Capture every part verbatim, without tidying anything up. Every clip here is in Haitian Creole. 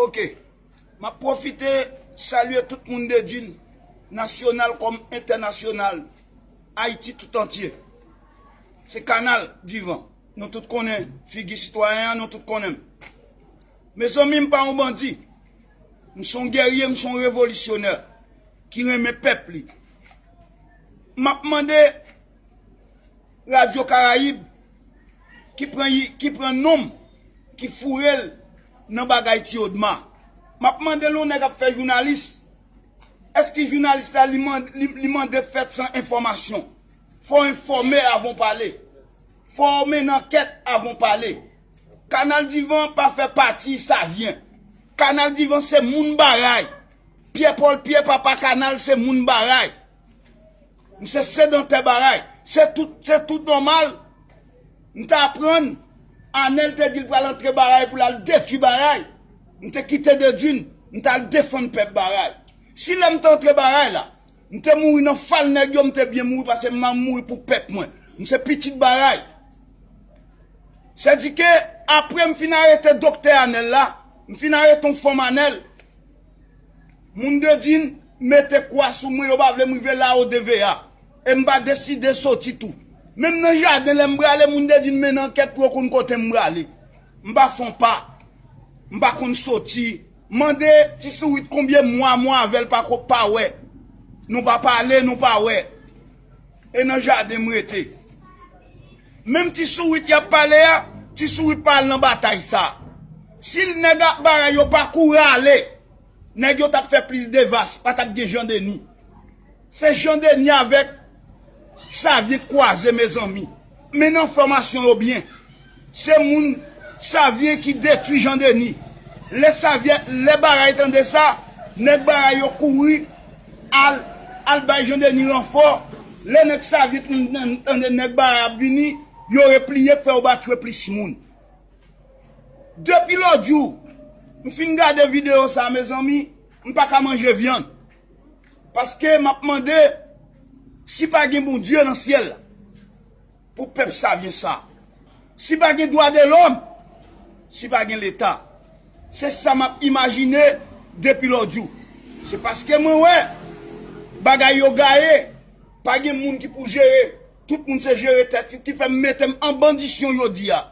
Ok. M ap pwofite salye tout moun Dedin, nasyonal kòm entènasyonal, Ayiti tout antye. Se Kanal Divan. Nou tout konnen figi sitwayen an, nou tout konnen m. Mezanmi, m pa yon bandi. M se yon gèrye, m se yon revolisyonè ki renmen pèp li. M ap mande Radyo Karayib ki pran, ki pran non m, ki foure l nan bagay Ti Odma. M ap mande l, yon nèg ap fè jounalis, èske jounalis la li mande, li, li mande fèt san enfòmasyon? Fò w enfòme avan w pale. Fò w mennen ankèt avan w pale. Kanal Divan pa fè pati Savyen. Kanal Divan se moun Baray. Pyè Pòl, Pyè Papa Kanal se moun Baray. M se sedantè Baray. Se tout, se tout nòmal. M te aprann, Anèl te di l pral antre Baray pou l al detwi Baray. M te kite Dedin, m t al defann pèp Baray. Si lè m te antre Baray la, m te mouri nan fal nèg yo, m te byen mouri paske m ap mouri pou pèp mwen. M se pitit Baray. Sèdike, apre m fin arete doktè Anèl la, m fin arete yon fanm Anèl, moun Dedin mete kwa sou mwen, yo pa vle m rive la o D V A. E m pa deside soti tou. Menm nan jaden, lè m prale, moun Dedin mennen ankèt pou yo konn kote m prale. M pa fon pa. M pa konn soti. Mande Ti Sourit konbyen mwa mwen avè l pa ko, pa wè. Nou pa pale, nou pa wè. E nan jaden m rete. Menm Ti Sourit y ap pale a, Ti Sourit pa al nan batay sa. Si nèg ak Baray yo pa kouri ale, nèg yo t ap fè plis de vas, pa t ap gen Jan Deni. Se Jan Deni avèk Savyen k kwaze, mezanmi. Men nan fòmasyon yo byen. Se moun Savyen ki detwi Jan Deni. Lè Savyen, lè Baray tande sa, nèg Baray yo kouri al, al bay Jan Deni ranfò. Lè nèg Savyen tande nèg Baray ap vini, yo repliye, fè yo ba tchwe plis moun. Depi lòt jou, m fin gade videyo sa, mezanmi, m pa ka manje vyann. Paske m ap mande, si pa gen Bondye nan syèl la, pou pèp Savyen sa. Si pa gen dwa de lòm, si pa gen Leta. Se sa m ap imajine depi lòt jou. Se paske mwen wè bagay yo gaye, pa gen moun ki pou jere, tout moun se jere tèt yo, ki fè m mete m an bandisyon jodi a.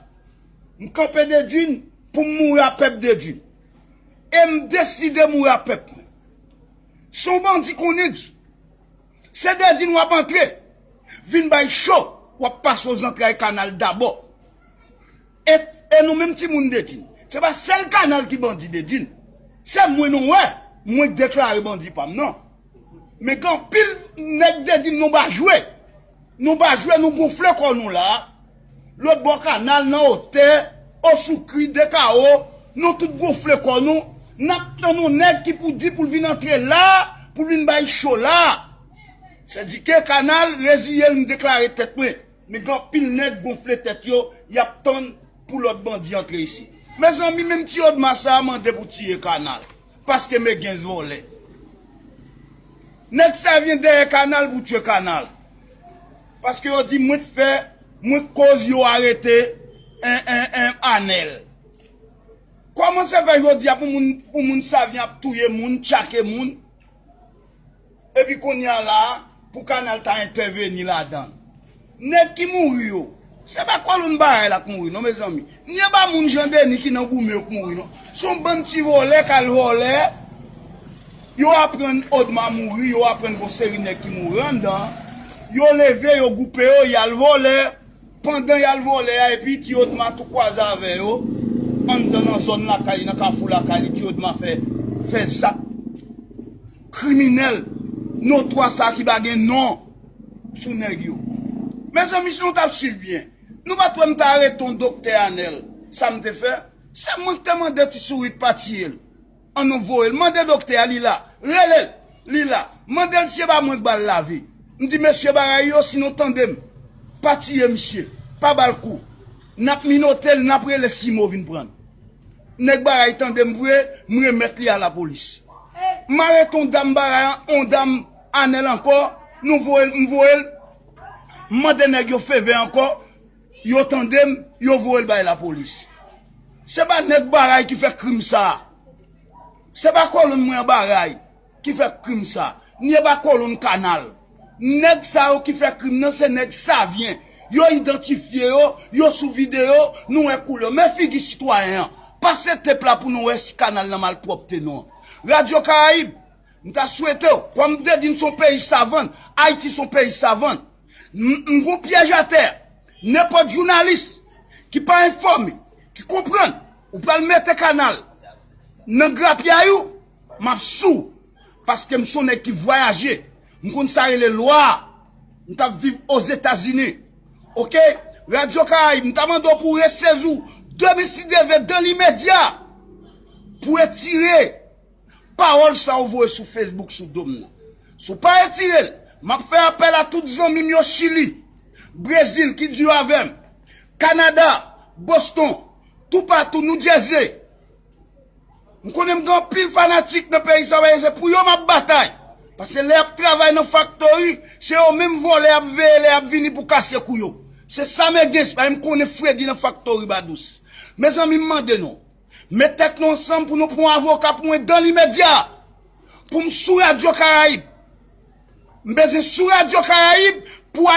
M kanpe Dedin pou m mouri a pèp Dedin. E m deside mouri a pèp mwen. Si yon bandi konnen di, se Dedin w ap antre, vin bay cho, w ap pase o zantray Kanal dabò. E, e nou menm timoun Dedin, se pa sèl Kanal ki bandi Dedin. Se mwen nou wè, mwen k deklare bandi pa m nan. Men gen anpil nèg Dedin nou pa jwe. Nou pa jwe, nou gonfle kò nou la. Lòt bò Kanal, nan Otè, Osoukri, Dekawo, nou tout gonfle kò nou. N ap tann yon nèg ki pou di pou l vin antre la, pou l vin bay cho la. Sèdike Kanal, reziye l, m deklare tèt mwen. Men gen anpil nèg gonfle tèt yo, y ap tann pou lòt bandi antre isit. Mezanmi, menm Ti Odma sa a mande pou tiye Kanal. Paske Megens vòlè. Nèg Savyen dèyè Kanal pou tchwe Kanal. Paske yo di mwen t fè, mwen koz yo arete en, en, en, Anèl. Kòman se fè jodi a pou moun, pou moun Savyen ap touye moun, tchake moun, epi kounye a la a, pou Kanal ta entèveni ladan l? Nèg ki mouri yo, se pa kòlonn Baray la k mouri non, mezanmi. Ni e pa moun Jan Deni ki nan goumen yo k mouri non. Se yon bann ti vòlè k al vòlè. Yo aprann Odma mouri, yo aprann gon seri nèg ki mouri anndan. Yo leve, yo gwoupe yo, y al vòlè. Pandan y al vòlè a, epi Ti Odma tou kwaze avè yo, anndan nan zòn lakay li, nan kafou lakay li, Ti Odma fè, fè zak kriminèl, notwa sa ki pa gen non sou nèg yo. Mezanmi, si nou t ap swiv byen, nou pa t wè m t arete yon doktè Anèl, sa m te fè? Se mwen ki te mande Ti Sourit pa tiye l. An nou voye l. Mande doktè a, li la. Rele l, li la. Mande l si e pa mwen k ba l lavi. M di mesye Baray yo, si nou tande m, pa tiye misye, pa ba l kou. N ap minote l, n ap rele Simo vin pran l. Nèg Baray tande m vre, m remèt li a lapolis. M arete yon dam Baray, yon dam Anèl ankò, nou voye l, m voye l. M mande nèg yo favè ankò, yo tande m, yo voye l bay lapolis. Se pa nèg Baray ki fè krim sa a. Se pa kolonn mwen anba ray ki fè krim sa, ni e pa kolonn kanal. Nèg sa yo ki fè krim nan se nèg Savyen. Yo idantifye yo, yo sou videyo, nou wè koulè yo. Men figi sitwayen an. Pase tep la pou nou wè si kanal nan malpwòpte non. Radyo Karayib, m ta swete w, kòm m te di n se yon peyi savann, Ayiti se yon peyi savann. M m gon pyèj atè. Nenpòt jounalis ki pa enfòme, ki konprann, ou pral mete kanal nan grapyay ou, m ap sou. Paske m se yon nèg ki vwayaje. M konn sa rele lwa. M t ap viv Ozetazini. Oke? Radyo Karayib, m ta mande w pou w resezi w, demen si Dye vle, dan limedya, pou w retire pawòl sa w voye sou Facebook sou do m nan. Si w pa retire l, m ap fè apèl a tout zanmi m yo Chili, Brezil ki di yo avè m, Kanada, Boston, toupatou, New Jersey. M konnen m gen anpil fanatik nan peyi sa, paske se pou yo m ap batay. Paske lè y ap travay nan faktori, se yo menm vòlè y ap veye lè y ap vini pou kase kou yo. Se sa m gen, se pa m konnen fredi nan faktori ba dous. Mezanmi, m mande nou, met tèt nou ansanm pou nou pran yon avoka pou mwen dan limedya. Pou m sou Radyo Karayib. M bezwen sou Radyo Karayib pou